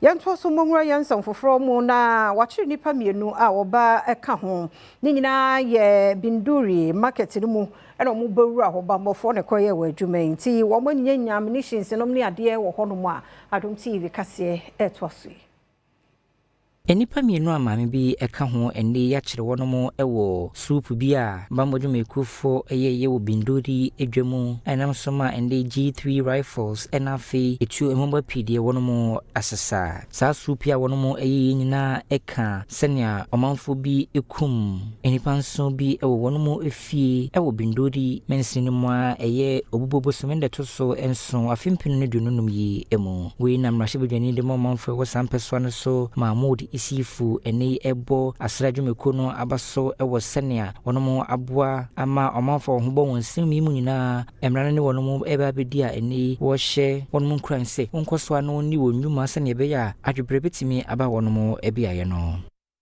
Yɛntoa so mmɔnwura yɛn nsɛm foforɔ mu na wakyere nnipa mmienu a wɔba ka ho. Ne nyinaa yɛ Binduri market no mu ɛna wɔn bɛwura hɔ bammɔfoɔ na ɛkɔyɛ wɔ adwuma yi. Nti wɔn anyanya ammunitions nom ne adeɛ wɔ hɔnom a Adom TV kaseɛ ɛretoa so yi. Nnipa mmienu a maame bi ka ho ɛnnɛ yi akyere wɔn wɔ swoop bi a bammɔ dwumayɛkuofoɔ yɛeɛ wɔ Binduri dwa mu a ɛnam so ma ɛnnɛ G3 rifles na afei etuo mmobɔ pii deɛ wɔn asesa. Saa swoop yi a wɔn yɛeɛ nyinaa ka sɛnea ɔmanfoɔ bi kum nnipa nson bi wɔ wɔn fie wɔ Binduri mansini no mu a ɛyɛ Obubuo bosome da ɛto so nson afe 2025 yi mu. Wei na mmarahyɛbadwani de ma ɔmanfoɔ ɛwɔ saa mpɛsoa no so Mahmood Issifu ɛnnɛ yi ɛbɔ asra dwumakuo no aba so wɔ sɛnea wɔn aboa ama ɔmanfoɔ a wɔn ho bɔ wɔn nsɛm yi mu nyinaa mmara no ne wɔn ɛreba abɛdi a ɛnnɛ yi wɔrehyɛ wɔn nkuran sɛ wɔnkɔ so a na wɔnni wɔn nnwuma sɛnea ɛbɛyɛ a adwebrɛ bɛtumi aba wɔn beaeɛ no.